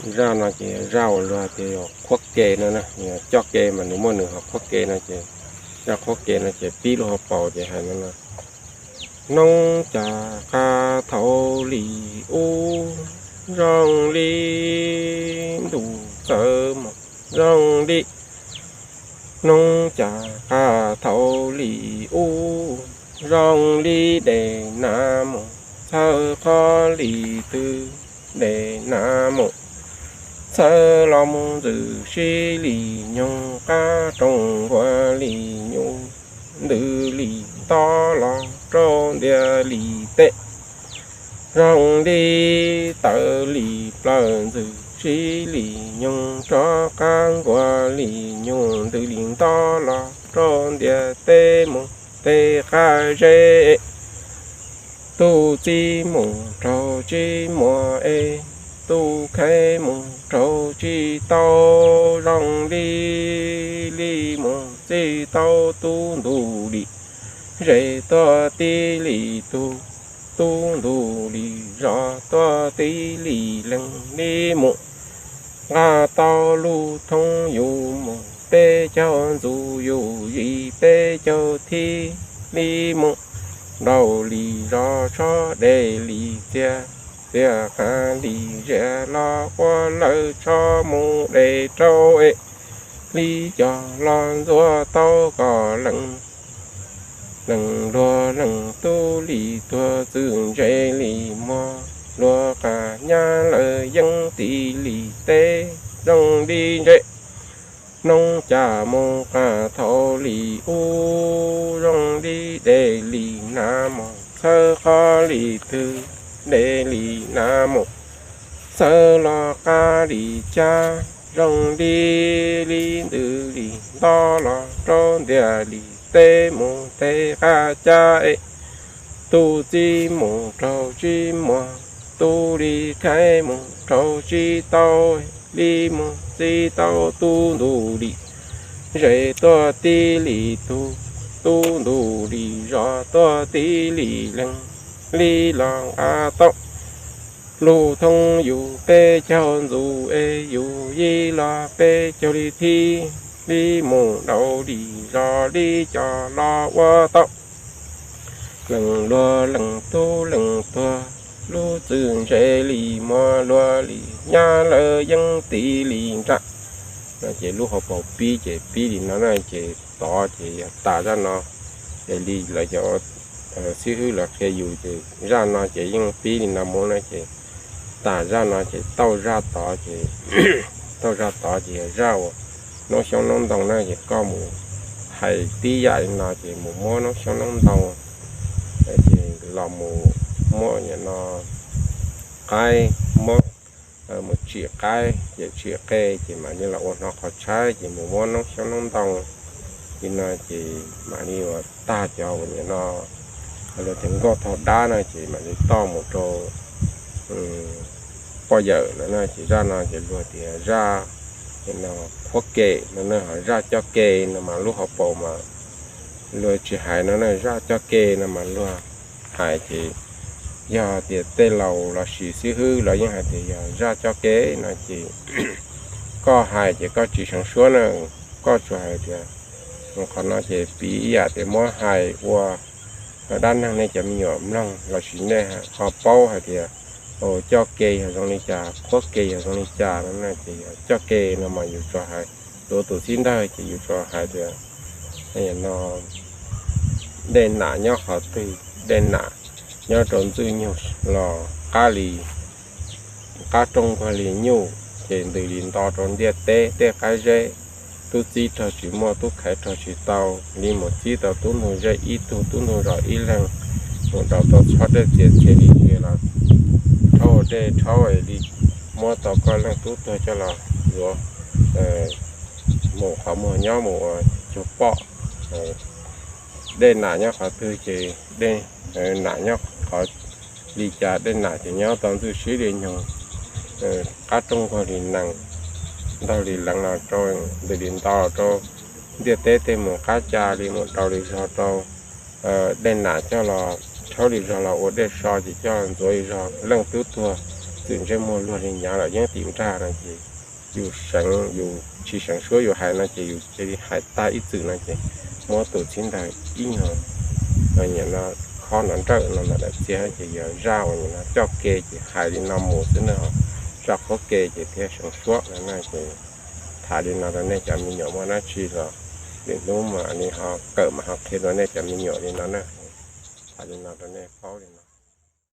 Zaj no ces zaj uas luag tias yog qhuab ke no na, coj ke mas nws muaj nws ho qhuab ke no ces, zaj qhuab ke no ces pib lub hauv paus ces hais no no: Noob cas qab thaum li ub, zoo li ntuj txawv mus zoo li. Noob cas qab thaum li ub, zoo li dej nag mus, txhawb qhov li twg dej nag mus. Txhawb los mus ntxwm sib li nyoog, qab rooj nkuaj li nyuj, ntws li nto los rau ntiaj li teb. Zoo li tawv li plaws ntxwm sib li nyoog, rov qab nkuaj li nyuj, ntws li nto los rau ntiaj teb mus tej qab zeb. Tus txiv mus raug tsis muaj es, tus khaiv mus raug tsis tau. Zoo li li mus txij tau tub ntuj li, zes tuaj tib li tug, tub ntuj li zos tuaj tib li leeg. Li mus nqa tau lub thoob yus mus, peb caug ntxuv yus yim peb caug thib. Li mus nraum li zos tsho dej li txias, txias qab li zias los ua lawv tsho mus dej rau es. Li cos los ntxuav tau kom leej, leej luag leej tub li tuag txwm ntse li muag, luag qas nyab lawv yeeb tim li teb. Zoo li ntse noob cas mus qab thaum li ub, zoo li dej li nag mus, txhawb qhov li twg dej li nag mus. Txhawb los qab li cas, zoo li li ntws li nto los rau ntiaj li teb mus tej qab cas es. Tus txiv mus raug tsis muaj, tus li khaiv mus raug tsis tau. Li mus txij tau tub ntuj li, zes tuaj tib li tug, tub ntuj li zos tuaj tib li leeg. Li los nqa tau lub thoob yus peb caug ntxuv es yus yim los peb caug li thib. Li mus nraum li zos li cos los ua tau leej luag leej tub leej tuag, lub txwm ntse li muag luag li nyab lawv yeeb tim li nram. No ces lub hauv paus pib ces pib li no na, ces tod ces yog tas zaj no. Ces li lawv cov xib hwb lawv qhia yus ces zaj no ces yeej pib li no mus na, ces tas zaj no ces tauj zaj tod ces, tauj zaj tod ces yog zaj uas noob xyoob noob ntoo na, ces koj mus hais tib yam li no ces mus muab noob xyoob noob ntoo, ces los mus muab no qaib, muab, mus tsim qaib ces tsim qe ces mam li los ua hnov qhov tshaib ces mus muab noob xyoob noob ntoo li no ces mam li ua tag cov uas no, luag tias nkauj thauj dab na ces mam li toj mus rau poj yawm no na, ces zaj no ces luag tias zaj no qhuab ke no na, ho zaj coj ke no mas lub hauv paus mas luag tsis hais no na, zaj coj ke no mas luag hais ces yog tias tej laus los sis xib hwb los yeej hais tias yog zaj coj ke no ces koj hais ces koj tsis seev suab na, koj tsuas hais tias qhov no ces piv ib yam tias muab hais ua dab neeg nej cov me nyuam mloog los sis nej ho paub hais tias coj ke yog zoo li cas, qhuab ke yog zoo li cas no na, ces yog coj ke no mas yus tsuas hais, tuav tus txib ntawg ces yus tsuas hais tias no dej nam nyob qhov twg, dej nam nyob rau ntxwj nyug los qab li, qab rooj nkuaj li nyuj, ces ntws li nto rau ntiaj teb tej qab zeb. Tub txib raug tsis muaj, tub khaiv raug tsis tau, li mus txib tau tub ntug zej ib tug, tub ntug zos ib leeg, mus rau tau txhob dej txias txhia li txhia los rhaub dej rhaub li, muab tau koj leej tub tuag coj los yuav mus qhov muag nyob mus ua cuag poj. Dej nam nyob qhov twg ces dej nam nyob qhov li cas, dej nam ces nyob tau ntxwj sib li nyoog, qab rooj nkuaj li nees, ntaug li leev los rau, ntws li nto rau ntiaj teb tej mus qab ca li mus rau li zog rau dej nam coj los rhaub li zog los ua dej so ces coj ntxuav li zog leej tub tuag txwm ntsej muag luag li nyav lawm yeeb tim nrag no ces yus seev, yus tsis seev suab yus hais no ces yus cia li hais tag ib txwm no ces muab tus txhib ntawg ib nyuag nyiam no khob nrov nrawm no ntawm daim txiag ces yog zaj uas nim no coj ke ces hais li no mus xwb na. Zaj qhuab ke ces thiaj seev suab no na. Ces tham li no rau nej cov me nyuam muaj dab tsi los lwm hnub mas li ho kawm mas ho qhia rau nej cov me nyuam li no na. Tham li no rau nej paub li no.